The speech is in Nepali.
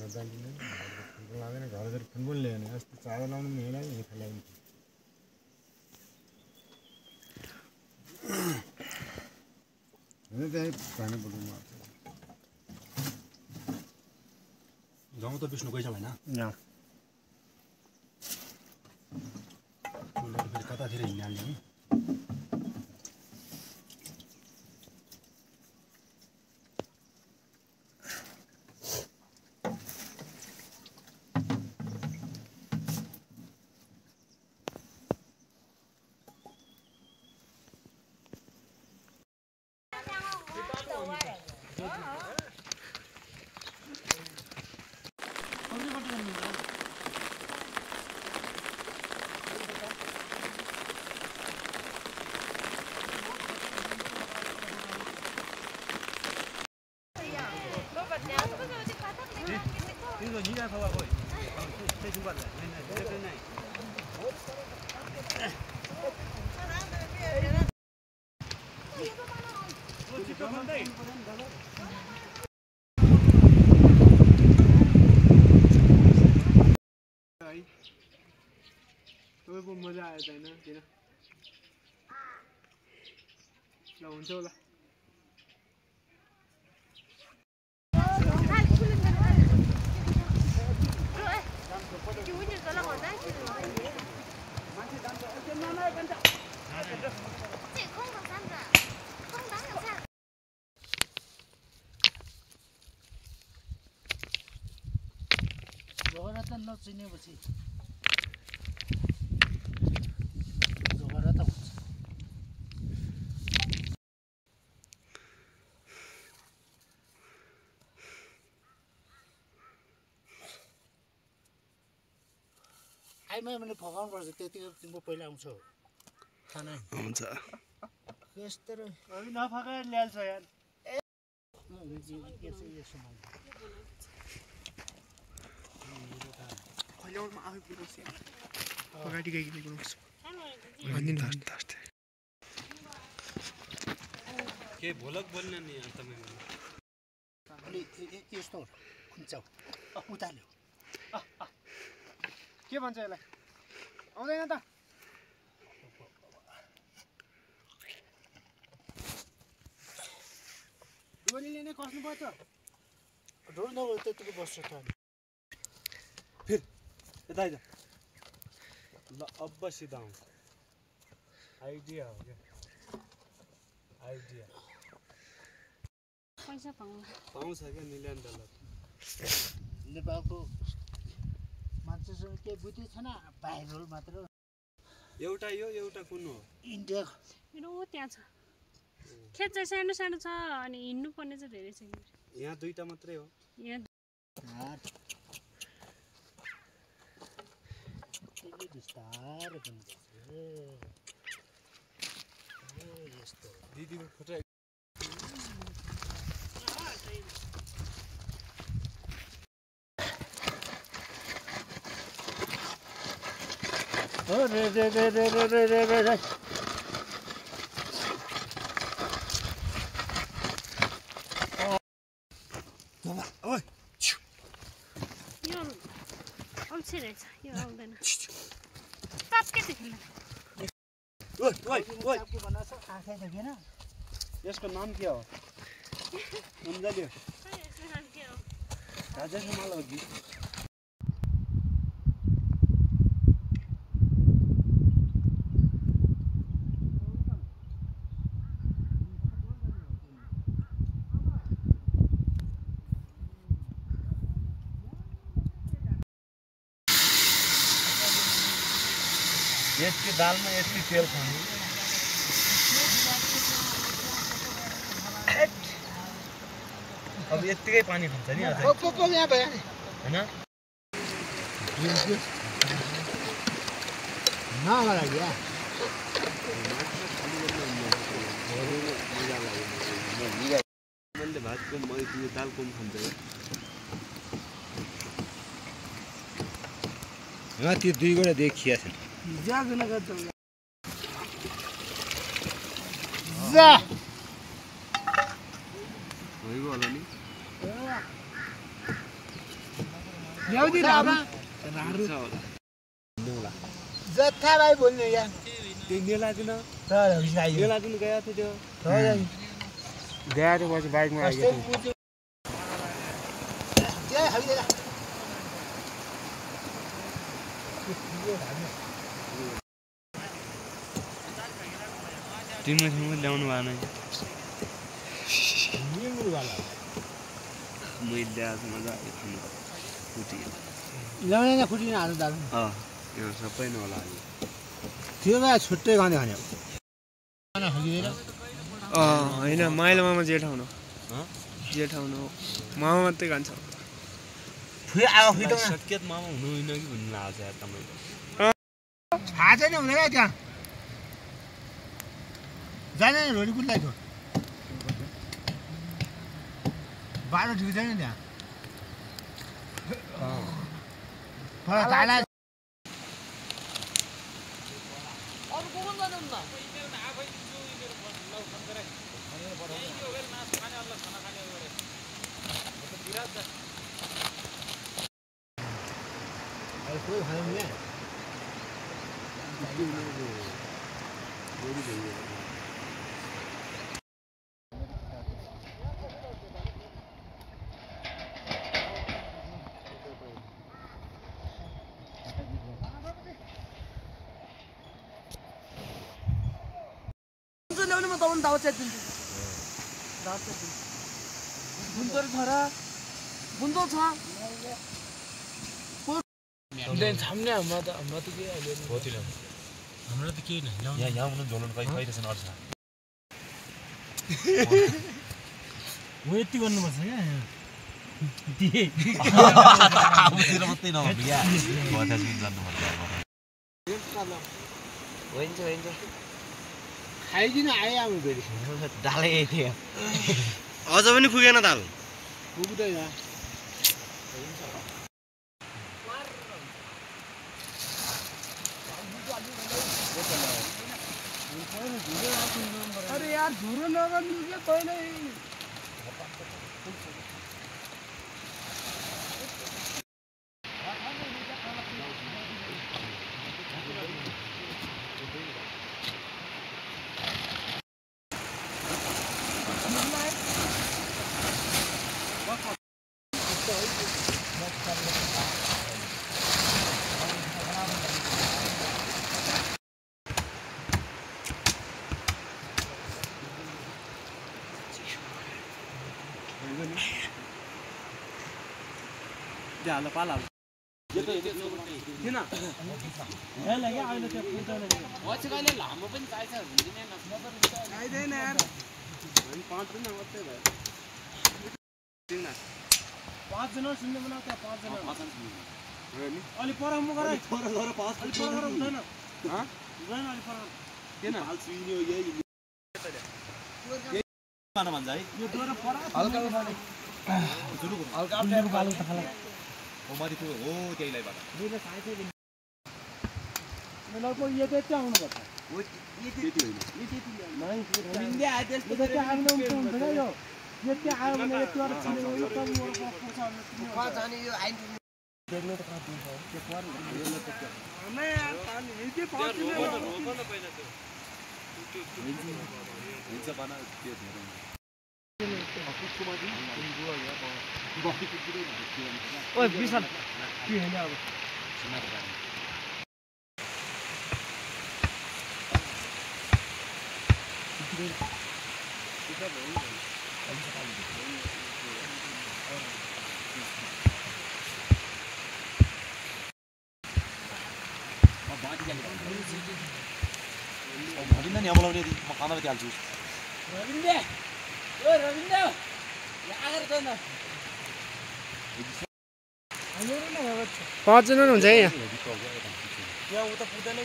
जान्दिनँ फुटबल लाँदैन घरतिर फुटबल ल्याएन अस्ति चारो लाउनु पनि हेलाइ खेलाइ होइन त्यही खानु पर्दैन गाउँ त विष्णु गइछ होइन फेरि कतातिर हिँड्ने हाल्ने नि तपाईँको मजा आयो त होइन किन ल हुन्छ होला झगडा त नचिनेपछि झगडा त हुन्छ आइमा मैले फकाउनु पर्छ त्यतिको तिम्रो पहिला आउँछ खाना हुन्छ यस्तो र अभी नफकाएर ल्याल्छ यार कहिलेमा आफै पुग्नुहोस् यार अगाडि गइकन पुग्नुहोस् के भोलक बोल्ने नि यार तपाईँ अलि यस्तो खुम्चाउ उताल्यो के भन्छ यसलाई आउँदैन त डोलीले नै कस्नु पर्छ ढोल नभए त्यतिको बस्छ त फेरि यता आइज ल अब सिधा आउँछ आइडिया हो क्या आइडिया पैसा पाउँछ क्या मिलियन डलर नेपालको मान्छेसँग केही बुझ्दै छैन बाहिर मात्र एउटा यो एउटा कुन हो इन्डिया मेरो त्यहाँ छ खेत चाहिँ सानो सानो छ अनि हिँड्नु पर्ने चाहिँ धेरै छ यहाँ दुईटा मात्रै हो यहाँ बिस्तारै पनि यस्तो दिदीको फोटो हो रे रे रे रे रे रे रे रे रे ओइ यो अल्छी रहेछ यो आउँदैन तात्के देखेन ओइ ओइ ओइ आँखै देखेन यसको नाम के हो अन्जली यसको नाम के हो राजेश हिमाल हो कि यसकी दालमा यति तेल खानु अब यतिकै पानी खान्छ नि अझै यहाँ भयो हैन नगरा क्या मैले भात कम मैले दाल कम खान्छ यहाँ त्यो दुई गोडा देखिया छ जागन गर्छ जा भइगयो होला नि ल्याउँदिन अब जत्था भाइ बोल्ने यहाँ त्यो नेलादिन नेलादिन गएको थियो गएको थियो पछि बाइकमा आइगयो तिम्रो ठाउँमा ल्याउनु भएन मैले ल्याएको मजा आयो खानु फुटी ल्याउने फुटिन हाल्नु दाल यो सबै नहोला त्यो भए छुट्टै खाने खाने होइन माइलो मामा जेठाउनु जेठाउनु मामा मात्रै खान्छ फेरि आयो फेरि सकेत मामा हुनु होइन कि भन्नु लाग्छ यार तपाईँको थाहा छैन हुँदैन त्यहाँ जाँदैन रोडी कुद्लाई थियो बाटो ठिक छैन त्यहाँ ल्याउनेमा तपाईँले दावा च्यातिदिन्छु दावा च्यातिदिन्छु बुन्दर छ र बुन्दर छ छाम्ने हाम्रो त के अहिले हाम्रो त केही नै यहाँ हुनु झोलन कहिलेसम्म अड्छ म यति गर्नुपर्छ क्या आफूतिर मात्रै नभनु क्या बतास पनि जान्नुपर्छ हुन्छ हुन्छ खाइदिन आयो अब फेरि दालै थियो अझ पनि पुगेन दाल पुग्दैन अरे यार झुरो नगर्नु के तैँले हाल पाला लामो पनि चाहिँदैन यार पाँचजना सुन्ने बनाऊ त्यहाँ पाँचजना अलिक पर म गराइ हुँदैन किन भन्छ है यो डोरा पर हल्का माथि हो त्यहीलाई बाटा लगभग यो चाहिँ त्यहाँ आउनुपर्छ यति आयो भने यतिवटा देख्नु त ओइ विशाल के हैन अब भनिन नि अमलाउने म खाना माथि हाल्छु पाँचजना हुन्छ है यहाँ उता पुग्दैन